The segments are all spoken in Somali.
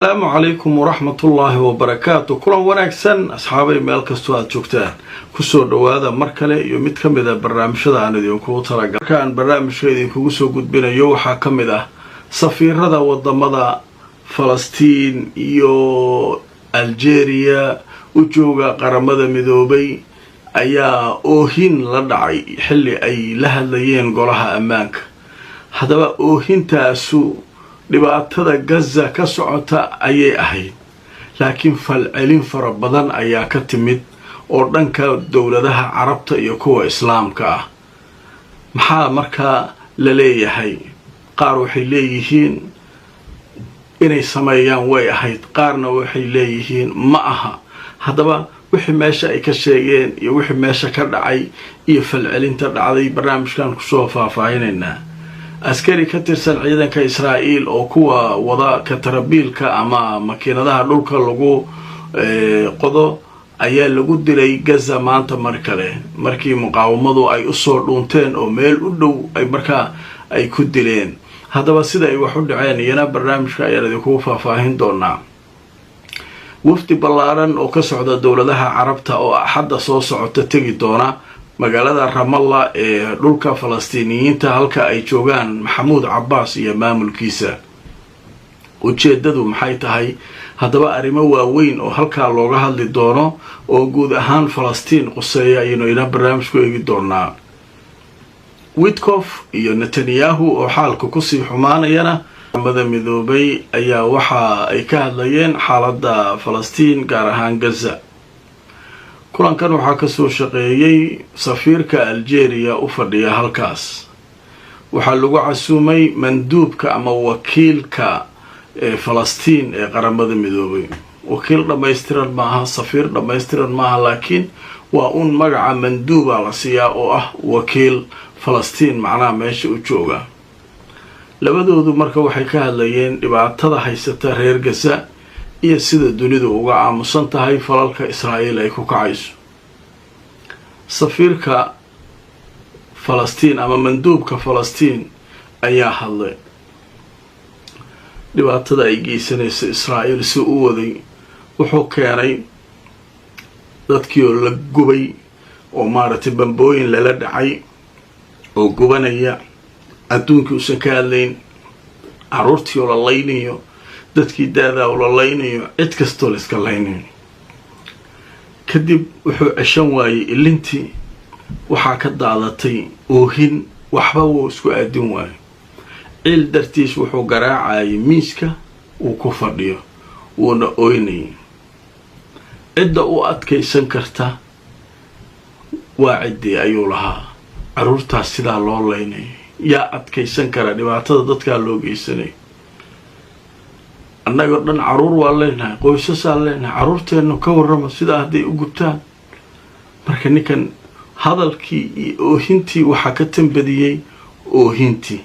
Asalaamu calaykum waraxmatullaahi wabarakaatu. Kulan wanaagsan, asxaabay, meel kastoo aada joogtaan, kusoo dhowaada mar kale iyo mid ka mid a barnaamijyada aan idinkugu talagal. Marka aan barnaamijka idinkugu soo gudbinayo waxaa ka mid ah safiirada wadamada Falastiin iyo Algeria u jooga Qaramada Midoobay ayaa oohin la dhacay xilli ay la hadlayeen Golaha Ammaanka. Haddaba, oohintaasu dhibaatada Gaza ka socota ayay ahayd, laakiin falcelin fara badan ayaa ka timid oo dhanka dowladaha Carabta iyo kuwa Islaamka ah. Maxaa markaa la leeyahay? Qaar waxay leeyihiin inay sameeyaan way ahayd, qaarna waxay leeyihiin ma aha. Haddaba, wixii meesha ay ka sheegeen iyo wixii meesha ka dhacay iyo falcelinta dhacday barnaamijkan kusoo faahfaahinaynaa. Askari ka tirsan ciidanka Israa'iil oo kuwa wada katarabiilka ama makiinadaha dhulka lagu qodo ayaa lagu dilay Gaza maanta mar kale, markii muqaawamadu ay usoo dhuunteen oo meel u dhow ay markaa ay ku dileen. Haddaba, sida ay wax u dhaceen iyana barnaamijka ayaan idinkugu faahfaahin doonaa. Wafdi ballaaran oo ka socda dowladaha Carabta oo Axadda soo socota tegi doona magaalada Ramalla ee dhulka Falastiiniyiinta, halka ay joogaan Maxamuud Cabbaas iyo maamulkiisa, ujeedadu maxay tahay? Haddaba, arrimo waaweyn oo halkaa looga hadli doono oo guud ahaan Falastiin quseeya ayaynu ina barnaamij ku eegi doonaa. Witkoff iyo Netanyahu oo xaalka kusii xumaanayana. Qaramada Midoobay ayaa waxa ay ka hadlayeen xaaladda Falastiin, gaar ahaan Gaza. Kulankan waxaa kasoo shaqeeyey safiirka Algeria u fadhiya halkaas. Waxaa lagu casuumay manduubka ama wakiilka ee Falastiin ee Qaramada Midoobay. Wakiil dhammaystiran maaha, safiir dhammaystiran maaha, laakiin waa un magaca manduuba la siiyaa oo ah wakiil Falastiin macnaha meesha u jooga. Labadoodu marka waxay ka hadlayeen dhibaatada haysata reer Gaza iyo sida dunidu uga aamusan tahay falalka Israa'iil ay ku kacayso. Safiirka Falastiin ama manduubka Falastiin ayaa hadlay. Dhibaatada ay geysanaysa Israa'iil si u waday, wuxuu keenay dadkii oo la gubay oo maaragtay bambooyin lala dhacay oo gubanaya, adduunkii uusan ka hadlayn, carruurtii oo la laynayo, dadkii daadaa oo la laynayo, cid kastoo la iska laynayo. Kadib wuxuu ceshan waayey ilintii, waxaa ka daadatay oohin, waxba wuu isku aadin waayo. Ciil dartiis wuxuu garaacayay miiska uu ku fadhiyo, wuuna ooynayay. Cidda u adkaysan karta waa ciddii, ayuu lahaa. Carruurtaas sidaa loo laynayay, yaa adkaysan kara dhibaatada dadkaa loo geysanay? Annagoo dhan carruur waa leenahay, qoysasaan leenahay, carruurteennu ka warrama sidaa hadday u gubtaan? Marka ninkan hadalkii iyo oohintii waxaa ka tambadiyey oohintii.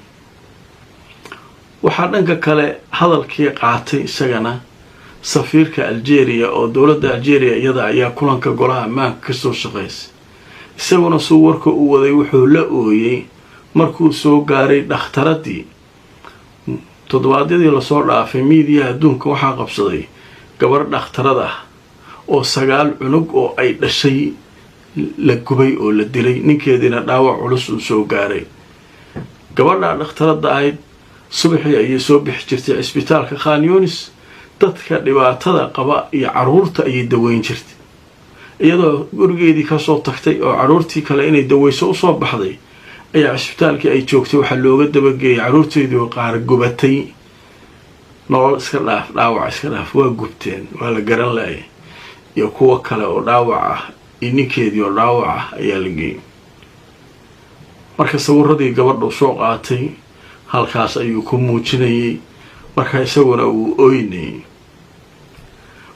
Waxaa dhanka kale hadalkii qaatay isagana safiirka Algeria, oo dowladda Algeria iyada ayaa kulanka Golaha Ammaanka kasoo shaqaysay. Isaguna suu warka u waday, wuxuu la ooyey markuu soo gaaray dhakhtaradii. Toddobaadyadii lasoo dhaafay miidiyaha adduunka waxaa qabsaday gabar dhakhtarad ah oo 9 cunug oo ay dhashay la gubay oo la dilay, ninkeediina dhaawac culus uu soo gaaray. Gabadha dhakhtaradda ahayd subaxii ayay soo bixi jirtay cisbitaalka Khan Yunis, dadka dhibaatada qaba iyo caruurta ayay daweyn jirtay. Iyadoo gurigeedii kasoo tagtay oo caruurtii kale inay daweyso usoo baxday ayaa cisbitaalkii ay joogtay waxaa looga dabageeyay caruurteedii oo qaar gubatay. Nolol iska dhaaf, dhaawac iska dhaaf, waa gubteen, waa la garan laayay, iyo kuwo kale oo dhaawac ah iyo ninkeedii oo dhaawac ah ayaa la geeyay. Marka sawiradii gabadhu soo qaatay halkaas ayuu ku muujinayay. Marka isaguna uu oynayay,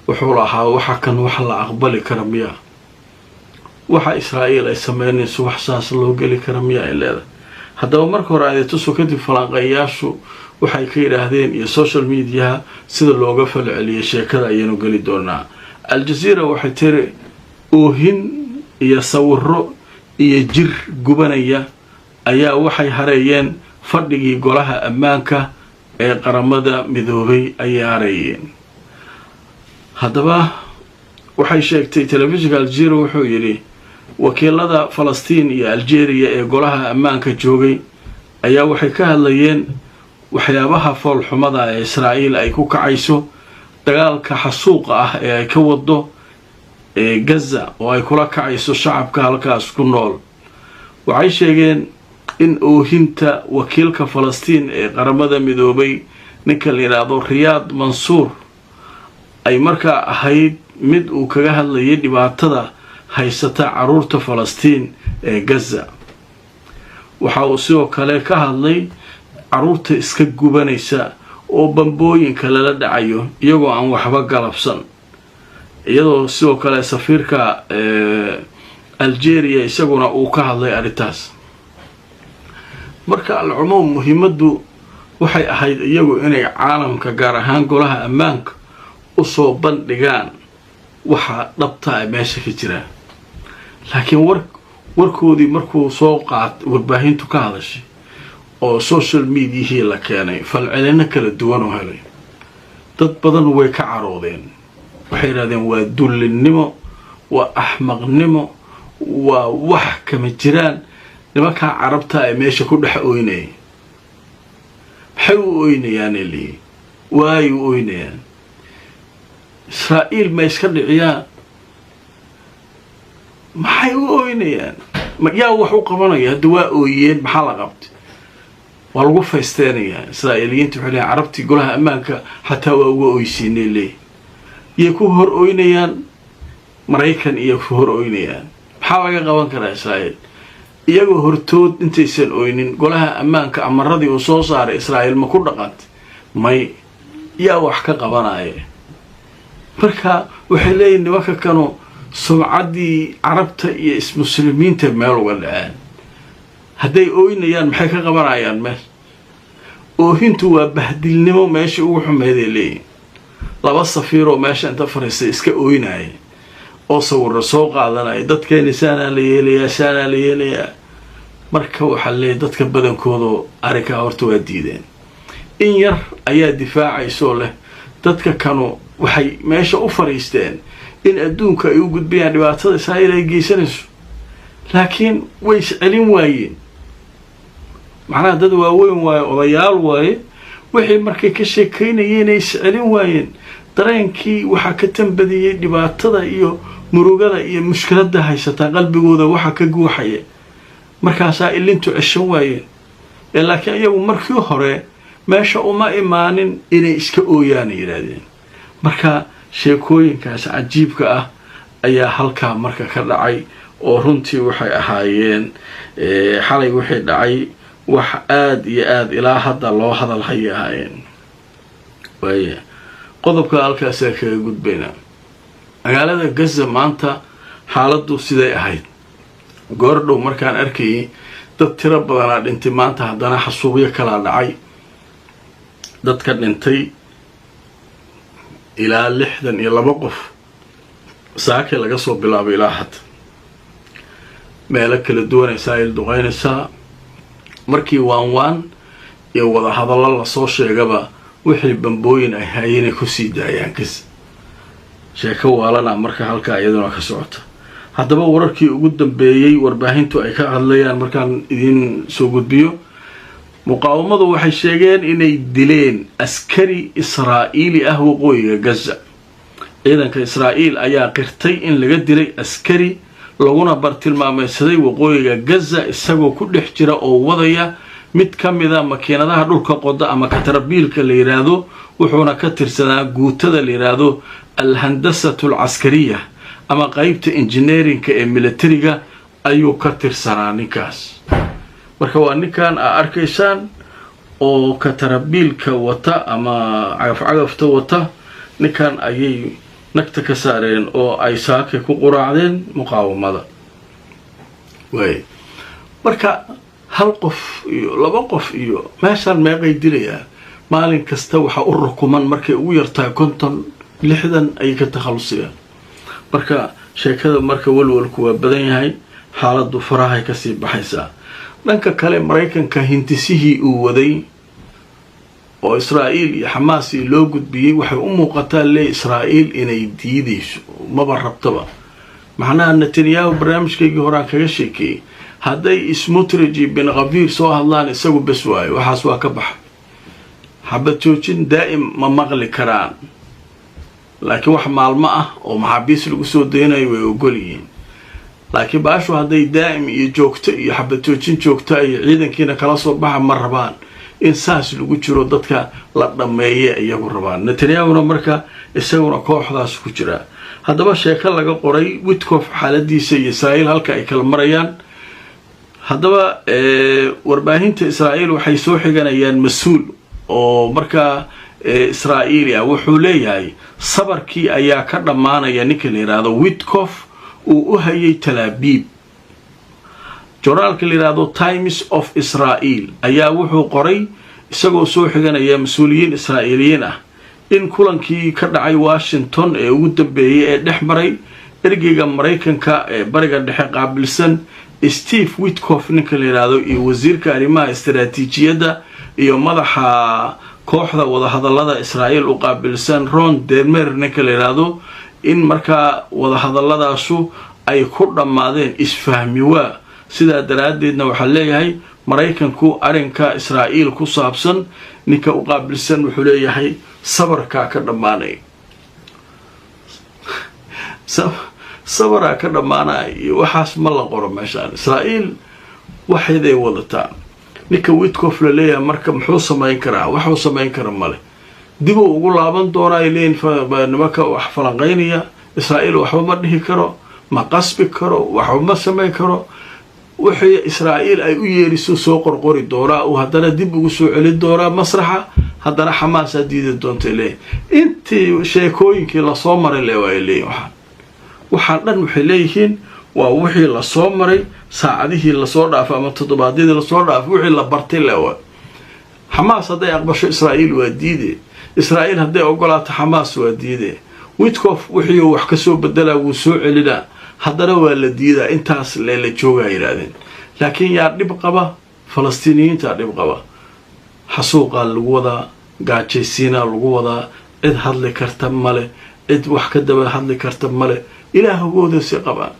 wuxuu lahaa: "Waxa kan wax la aqbali kara miya? Waxa Israa'iil ay sameynayso wax saas loo geli kara miya?" Ay leedahay. Haddaba, marka hore adeetuso, kadib falanqeeyaashu waxay ka yidhaahdeen iyo social mediaha sida looga falceliyay sheekada ayaynu geli doonaa. Al-Jazeera waxay tiri: oohin iyo sawiro iyo jir gubanaya ayaa waxay hareeyeen fadhigii Golaha Ammaanka ee Qaramada Midoobay ayay hareeyeen. Haddaba waxay sheegtay telefishinka Algeria, wuxuu yidhi wakiilada Falastiin iyo Algeria ee golaha ammaanka joogay ayaa waxay ka hadlayeen waxyaabaha foolxumada ee Israa'iil ay ku kacayso, dagaalka xasuuqa ah ee ay ka wado ee Gaza oo ay kula kacayso shacabka halkaas ku nool. Waxay sheegeen in oohinta wakiilka Falastiin ee Qaramada Midoobay, ninka la yidhaahdo Riyaad Mansuur, ay markaa ahayd mid uu kaga hadlayay dhibaatada haysata caruurta Falastiin ee Gaza. Waxa uu sidoo kale ka hadlay caruurta iska gubanaysa oo bambooyinka lala dhacayo iyagoo aan waxba galabsan, iyadoo sidoo kale safiirka Algeria isaguna uu ka hadlay arrintaas. Marka alcumuum, muhiimaddu waxay ahayd iyagu inay caalamka, gaar ahaan golaha ammaanka, usoo bandhigaan waxa dhabta ay meesha ka jiraan. Laakiin warkoodii markuu soo qaat warbaahintu ka hadashay oo social mediahii la keenay, falcelino kala duwan oo helay. Dad badan way ka caroodeen. Waxay yidhahdeen waa dullinnimo, waa axmaqnimo, waa wax kama jiraan. Nimankaa Carabta ee meesha ku dhex oynayay, maxay u oynayaane lihi? Waay u oynayaan? Israa'iil ma iska dhiciyaan? Maxay u oynayaan? Yaa wax u qabanaya? Hadda waa ooyeen, maxaa la qabtay? Waa lagu faysteenayaa Israa'iiliyiinta. Waxay leeyiin Carabtii golaha ammaanka xataa waa uga oysiinay leeyihin. Yay ku hor oynayaan? Maraykan iyo ku hor oynayaan. Maxaa laga qaban karaa Israa'iil iyagoo hortood intaysan oynin? Golaha ammaanka amaradii uu soo saaray Israa'iil ma ku dhaqantay? May. Yaa wax ka qabanaya? Marka waxay leeyihin nimanka kanu sumcaddii Carabta iyo ismuslimiinta meel uga dhaceen. Hadday ooynayaan, maxay ka qabanayaan meel? Oohintu waa bahdilnimo meeshii ugu xumeeday leeyihin. Laba safiiroo meesha inta fariistay iska ooynaya oo sawirro soo qaadanaya, dadkeeni saanaa la yeelayaa, saanaa la yeelayaa. Marka waxaa leeyahy dadka badankoodu arrinkaa horta waa diideen. In yar ayaa difaacaysoo leh dadka kanu waxay meesha u fadhiisteen in adduunka ay u gudbayaan dhibaatada Israa'iil ay geysanayso, laakiin way iscelin waayeen. Macnaha dad waaweyn waaye, odayaal waaye. Wixii markay ka sheekaynayeen ay iscelin waayeen. Dareenkii waxaa ka tambadiyey dhibaatada iyo murugada iyo mushkiladda haysataa, qalbigooda waxa ka guuxaya, markaasaa ilintu ceshan waayeen. Laakiin iyagu markii hore meesha uma imaanin inay iska ooyaan, yidhaahdeen. Marka sheekooyinkaas cajiibka ah ayaa halkaa marka ka dhacay, oo runtii waxay ahaayeen xalay wixii dhacay wax aada iyo aada ilaa hadda loo hadal hayay ahaayeen. Waaya, qodobka halkaasaa kaga gudbaynaa. Magaalada Gaza maanta xaaladdu siday ahayd goordhow markaan arkayay, dad tiro badanaa dhintay maanta. Haddana xasuuqyo kalaa dhacay. Dadka dhintay ilaa 62 qof saakay laga soo bilaabay ilaa hadda. Meelo kala duwan Israa'iil duqeynaysaa. Markii waan waan iyo wadahadallo lasoo sheegaba, wixii bambooyin ay hayeenay kusii daayaan kas. Sheeko waalana marka halkaa iyaduna ka socota. Haddaba wararkii ugu dambeeyey warbaahintu ay ka hadlayaan markaan idiin soo gudbiyo, muqaawamadu waxay sheegeen inay dileen askari Israa'iili ah waqooyiga Gaza. Ciidanka Israa'iil ayaa qirtay in laga dilay askari, laguna bartilmaameydsaday waqooyiga Gaza, isagoo ku dhex jira oo wadaya mid ka mida makiinadaha dhulka qoda ama katarabiilka la yidhaahdo. Wuxuuna ka tirsanaa guutada la yidhaahdo alhandasatu alcaskariya ama qeybta engineerinka ee militariga ayuu ka tirsanaa ninkaas. Marka waa ninkan aa arkaysaan oo katarabiilka wata ama cagafcagafta wata. Ninkan ayay nagta ka saareen oo ay saakay ku quraacdeen muqaawamada. Waay, marka hal qof iyo laba qof iyo meeshaan meeqay dilayaan maalin kasta? Waxaa u rukuman markay ugu yartahay 50, 60 ayay ka takhalusayaan. Marka sheekada marka walwalku waa badan yahay, xaaladdu farahay kasii baxaysaa. Dhanka kale, Maraykanka hintisihii uu waday Oo Israa'iil iyo Xamaas iyo loo gudbiyey, waxay u muuqataa lee Israa'iil inay diidayso, maba rabtaba. Macnaha Netanyahu barnaamijkaygii horaan kaga sheekeeyey, hadday Smotrich iyo Ben Gvir soo hadlaan, isagu bes waayo, waxaas waa ka baxa. Xabad joojin daa'im ma maqli karaan, laakiin wax maalmo ah oo maxaabiis lagu soo daynayo way ogol yihiin. Laakiin baashu hadday daa'im iyo joogto iyo xabad joojin joogta iyo ciidankiina kala soo baxa, ma rabaan. In saas lagu jiro, dadka la dhammeeye iyagu rabaan. Netanyahuna marka isaguna kooxdaas ku jiraa. Haddaba sheeko laga qoray Witkoff xaaladiisa iyo Israa'iil halka ay kala marayaan. Haddaba warbaahinta Israa'iil waxay soo xiganayaan mas-uul oo markaa Israa'iili ah. Wuxuu leeyahay sabarkii ayaa ka dhammaanaya ninka la yidhaahdo Witkoff uu u hayay Talaabiib. Jornaalka la yidhaahdo Times of Israel ayaa wuxuu qoray, isagoo soo xiganaya mas-uuliyiin Israa'iiliyiin ah, in kulankii ka dhacay Washington ee ugu dambeeyay ee dhex maray ergeyga Maraykanka ee Bariga Dhexe qaabilsan Steve Witkoff ninka la yidhaahdo iyo wasiirka arrimaha istaraatiijiyadda iyo madaxa kooxda wadahadalada Israa'iil u qaabilsan Ron Dermer ninka la yidhaahdo, in markaa wadahadaladaasu ay ku dhammaadeen isfahmi waa. Sidaa daraaddeedna waxaa leeyahay Maraykanku arrinka Israa'iil ku saabsan ninka u qaabilsan wuxuu leeyahay sabarkaa ka dhammaanaya, sabaraa ka dhammaanaya iyo waxaas ma la qoro meeshaan. Israa'iil waxayday wadataa. Ninka Witkoff la leeyahay marka muxuu samayn karaa? Waxuu samayn kara male. Dibuu ugu laaban doonaa ay leeyihin nimanka wax falanqaynaya. Israa'iil waxba ma dhihi karo, ma qasbi karo, waxba ma samayn karo. Wixii Israa'iil ay u yeeriso soo qorqori doonaa, uu haddana dib ugu soo celin doonaa masraxa, haddana Xamaasaa diidi doontay leeyihin. Intii sheekooyinkii lasoo maray le ay leeyihin. Waxaan dhan waxay leeyihiin waa wixii lasoo maray saacadihii lasoo dhaafay ama toddobaadyadii lasoo dhaafay, wixii la bartay lewa. Xamaas hadday aqbasho, Israa'iil waa diide. Israa'iil hadday ogolaato, Xamaas waa diide. Witkoff wixii wax kasoo bedelaa, wuu soo celinaa, haddana waa la diidaa. Intaas leela joogaa yidhaahdeen. Laakiin yaa dhib qaba? Falastiiniyiintaa dhib qaba. Xasuuqaa lagu wadaa, gaajaysiinaa lagu wadaa, cid hadli karta male, cid wax ka daba hadli karta male. Ilaahgooda si qabaan.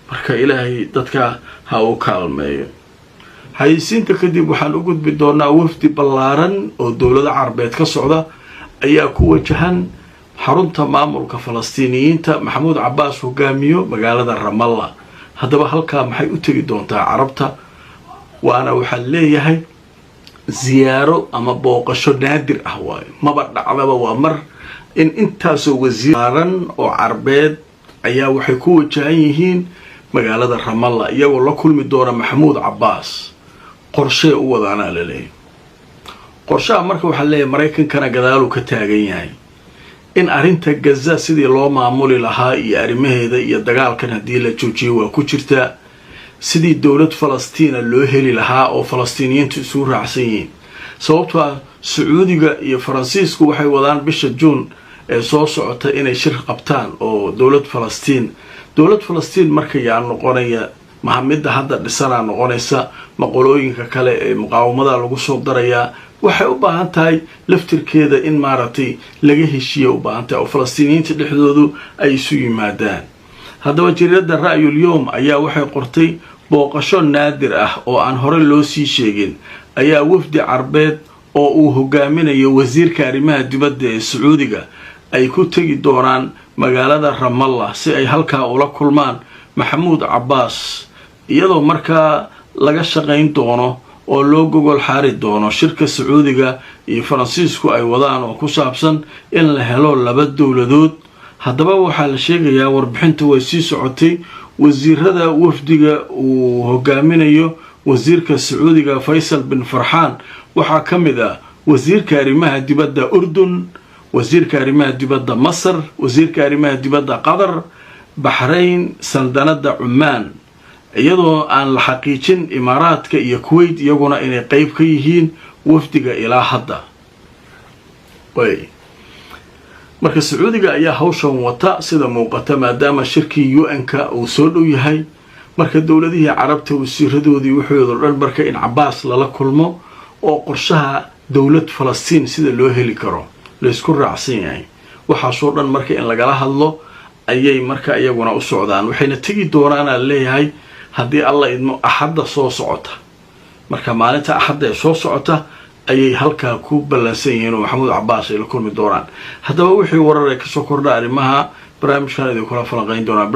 Marka Ilaahay dadka ha uu kaalmeeyo. Xayeysiinta kadib waxaan u gudbi doonaa wafdi ballaaran oo dowlado Carbeed ka socda ayaa ku wajahan xarunta maamulka Falastiiniyiinta Maxamuud Cabbaas hogaamiyo, magaalada Ramalla. Haddaba halkaa maxay u tegi doontaa Carabta? Waana waxaa leeyahay ziyaaro ama booqasho naadir ah waayo, maba dhacdaba. Waa mar in intaasoo wasiiran oo Carbeed ayaa waxay ku wajahan yihiin magaalada Ramalla, iyagoo la kulmi doona Maxamuud Cabbaas. Qorshee u wadaanaa laleeyahy. Qorshaha marka waxaa leeyahay Maraykankana gadaaluu ka taagan yahay, in arrinta Gaza sidii loo maamuli lahaa iyo arrimaheeda iyo dagaalkan haddii la joojiyo waa ku jirtaa, sidii dowlad Falastiina loo heli lahaa oo Falastiiniyiintu isugu raacsan yihiin. Sababtoo ah Sacuudiga iyo Faransiisku waxay wadaan bisha Juun ee soo socota inay shir qabtaan oo dowlad Falastiin. Dowlad Falastiin marka yaa noqonaya? Mahamidda hadda dhisanaa noqonaysa? Maqolooyinka kale ee muqaawamada lagu soo darayaa? Waxay u baahan tahay laftirkeeda in maaragtay laga heshiiya u baahan tahay oo Falastiiniyiinta dhexdoodu ay isu yimaadaan. Haddaba jariirada Ra'yul Yowm ayaa waxay qortay booqasho naadir ah oo aan hore loo sii sheegin ayaa wafdi Carbeed oo uu hogaaminayo wasiirka arrimaha dibadda ee Sacuudiga ay ku tegi doonaan magaalada Ramallah si ay halkaa ula kulmaan Maxamuud Cabbaas, iyadoo markaa laga shaqayn doono oo loo gogol xaari doono shirka Sacuudiga iyo Faransiisku ay wadaan oo ku saabsan in la helo laba dowladood. Haddaba waxaa la sheegayaa, warbixinta way sii socotay, wasiirada wafdiga uu hogaaminayo wasiirka Sacuudiga Faysal bin Farxaan waxaa ka mid ah wasiirka arrimaha dibadda Urdun, wasiirka arrimaha dibadda Masar, wasiirka arrimaha dibadda Qatar, Baxrayn, Saldanada Cumaan, iyadoo aan la xaqiijin Imaaraadka iyo Kuwait iyaguna inay qeyb ka yihiin wafdiga ilaa hadda. Marka Sacuudiga ayaa hawshan wata sida muuqata, maadaama shirkii UN-ka uu soo dhow yahay. Marka dowladihii Carabta wasiiradoodii wuxuudo dhan marka in Cabaas lala kulmo oo qorshaha Dowlad Falastiin sida loo heli karo laysku raacsan yahay, waxaasoo dhan marka in lagala hadlo ayay marka iyaguna u socdaan. Waxayna tegi doonaanaa leeyahay, haddii Alla idmo, Axadda soo socota. Marka maalinta Axadda ee soo socota ayay halkaa ku ballansan yihiin oo Maxamuud Cabaas ay la kulmi doonaan. Haddaba wixii warar ee kasoo kordha arrimaha barnaamijkan idinkula falanqayn doonaa.